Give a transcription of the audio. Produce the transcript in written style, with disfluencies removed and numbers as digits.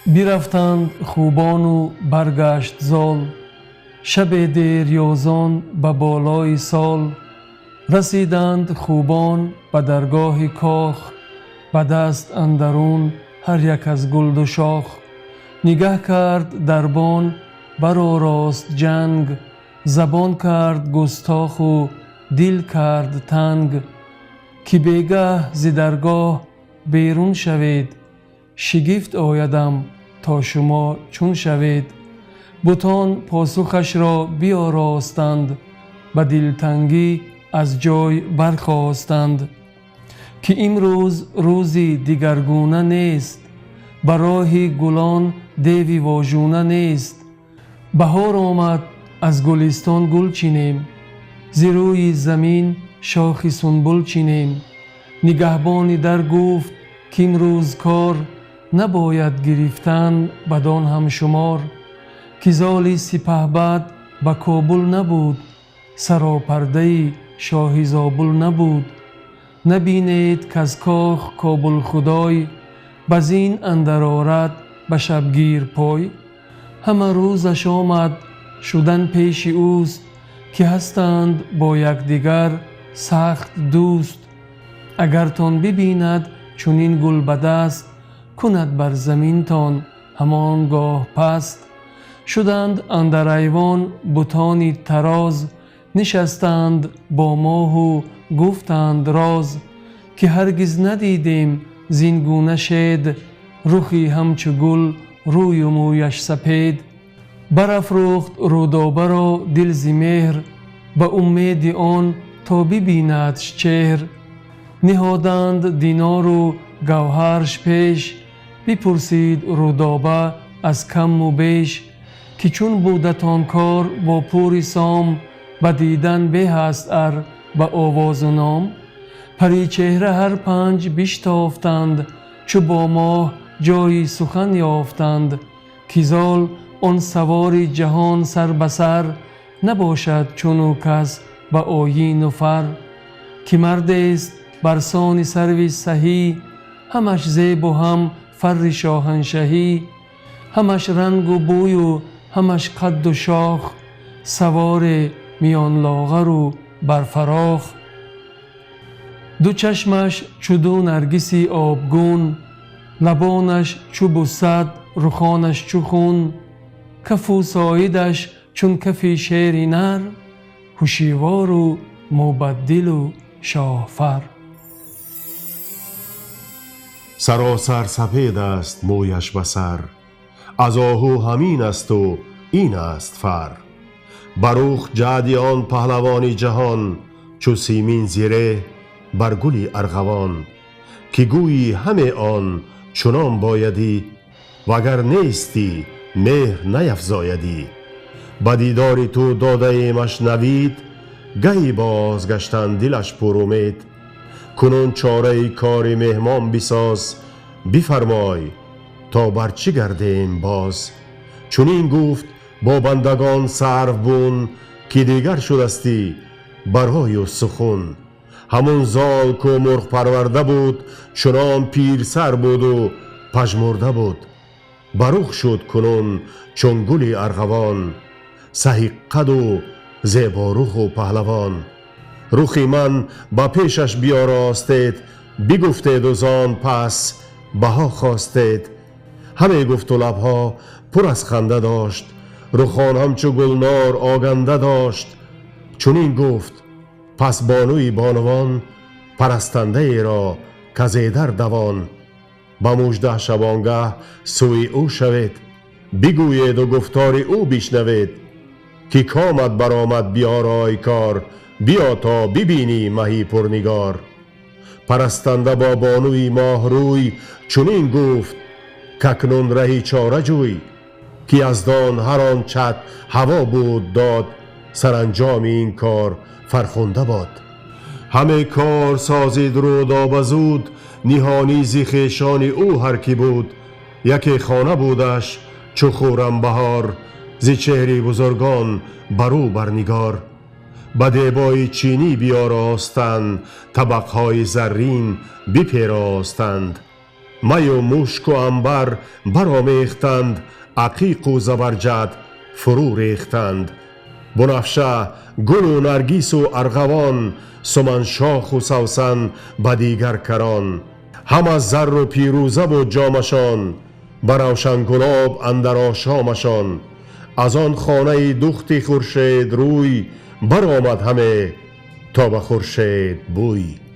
Бирафтанд хубону баргашт зол, шабе дерёзон ба болои сол. Расиданд хубон ба даргоҳи кох, ба даст андарун ҳар як аз гул ду шох. Нигаҳ кард дарбон баророст ҷанг, забон кард густоху дил кард танг. Ки бегаҳ зи даргоҳ берун шавед, шигифт оядам то шумо чун шавед. Бутон посухашро биоростанд, ба дилтангӣ аз ҷой бархостанд. Ки имрӯз рӯзи дигаргуна нест, ба роҳи гулон деви вожуна нест. Баҳор омад, аз гулистон гул чинем, зи рӯи замин шохи сунбул чинем. Нигаҳбони дар гуфт кимрӯз кор набояд гирифтан бадон ҳам шумор. Ки золи сипаҳбад ба Кобул набуд, саропардаи шоҳи Зобул набуд. Набинед каз кох Кобул худой, ба зин андар орад ба шабгир пой. Ҳама рӯзаш омад шудан пеши ӯст, ки ҳастанд бо якдигар сахт дӯст. Агартон бибинад чунин гул ба даст, кунад бар заминтон ҳамон гоҳ паст. Шуданд андар айвон бутони тароз, нишастанд бо моҳу гуфтанд роз. Ки ҳаргиз надидем зин гуна шед, рухи ҳамчу гул рӯю мӯяш сапед. Барафрӯхт Рӯдобаро дил зи меҳр, ба умеди он то бибинадш чеҳр. Ниҳоданд динору гавҳарш пеш, бипурсид Рӯдоба аз каму беш. Ки чун будатон кор бо пури Сом, ба дидан беҳ аст ар ба овозу ном. Паричеҳра ҳар панҷ биштофтанд, чу бо моҳ ҷои сухан ёфтанд. Ки зол он савори ҷаҳон сар ба сар, набошад чуну кас ба оину фар. Ки мардест барсони сарви саҳӣ, ҳамаш зебу ҳам фарри шоҳаншаҳӣ. Ҳамаш рангу бӯю ҳамаш қадду шох, саворе миёнлоғару барфарох. Ду чашмаш чу ду наргиси обгун, лабонаш чу бусад, рухонаш чу хун. Кафу соидаш чун кафи шери нар, ҳушивору мубаддилу шоҳфар. Саросар сапед аст мӯяш ба сар, аз оҳу ҳамин асту ин аст фар. Барух ҷаъди он паҳлавони ҷаҳон, чу симин зиреҳ бар гули арғавон. Ки гӯйӣ ҳаме он чунон боядӣ, вагар нестӣ меҳр наяфзоядӣ. Ба дидори ту додаемаш навид, гаҳи бозгаштан дилаш пурумед. Кунун чораи кори меҳмон бисоз, бифармой то бар чӣ гардем боз. Чунин гуфт бо бандагон сарвбун, ки дигар шудастӣ барою сухун. Ҳамун зол ку мурғпарварда буд, чунон пирсар буду пажмурда буд. Барух шуд кунун чун гули арғавон, саҳи қаду зеборуху паҳлавон. Рухи ман ба пешаш биёростед, бигуфтеду зон пас баҳо хостед. Ҳаме гуфту лабҳо пур аз ханда дошт, рухон ҳамчу гулнор оганда дошт. Чунин гуфт пас бонуи бонувон, парастандаеро казедар давон. Ба муждаҳ шабонгаҳ сӯи ӯ шавед, бигӯеду гуфтори ӯ бишнавед. Ки комат баромад биёрой кор, биё то бибинӣ маҳи пурнигор. Парастанда бо бонуи моҳрӯй чунин гуфт какнун раҳи чора ҷӯй. Ки яздон ҳар он чат ҳаво буд дод, саранҷоми ин кор фархунда бод. Ҳаме кор созид Рӯдоба зуд, ниҳонӣ зи хешони ӯ ҳар кӣ буд. Яке хона будаш чу хуррамбаҳор, зи чеҳри бузургон барӯ барнигор. Ба дебои чинӣ биёростанд, табақҳои заррин биперостанд. Маю мушку анбар баромехтанд, ақиқу забарҷад фурӯ рехтанд. Бунафша, гулу наргису арғавон, суманшоху савсан ба дигар карон. Ҳама зарру пирӯза буд ҷомашон, ба равшангулоб андар ошомашон. Аз он хонаи духти хуршедрӯй баромад ҳаме то ба хуршед бӯй.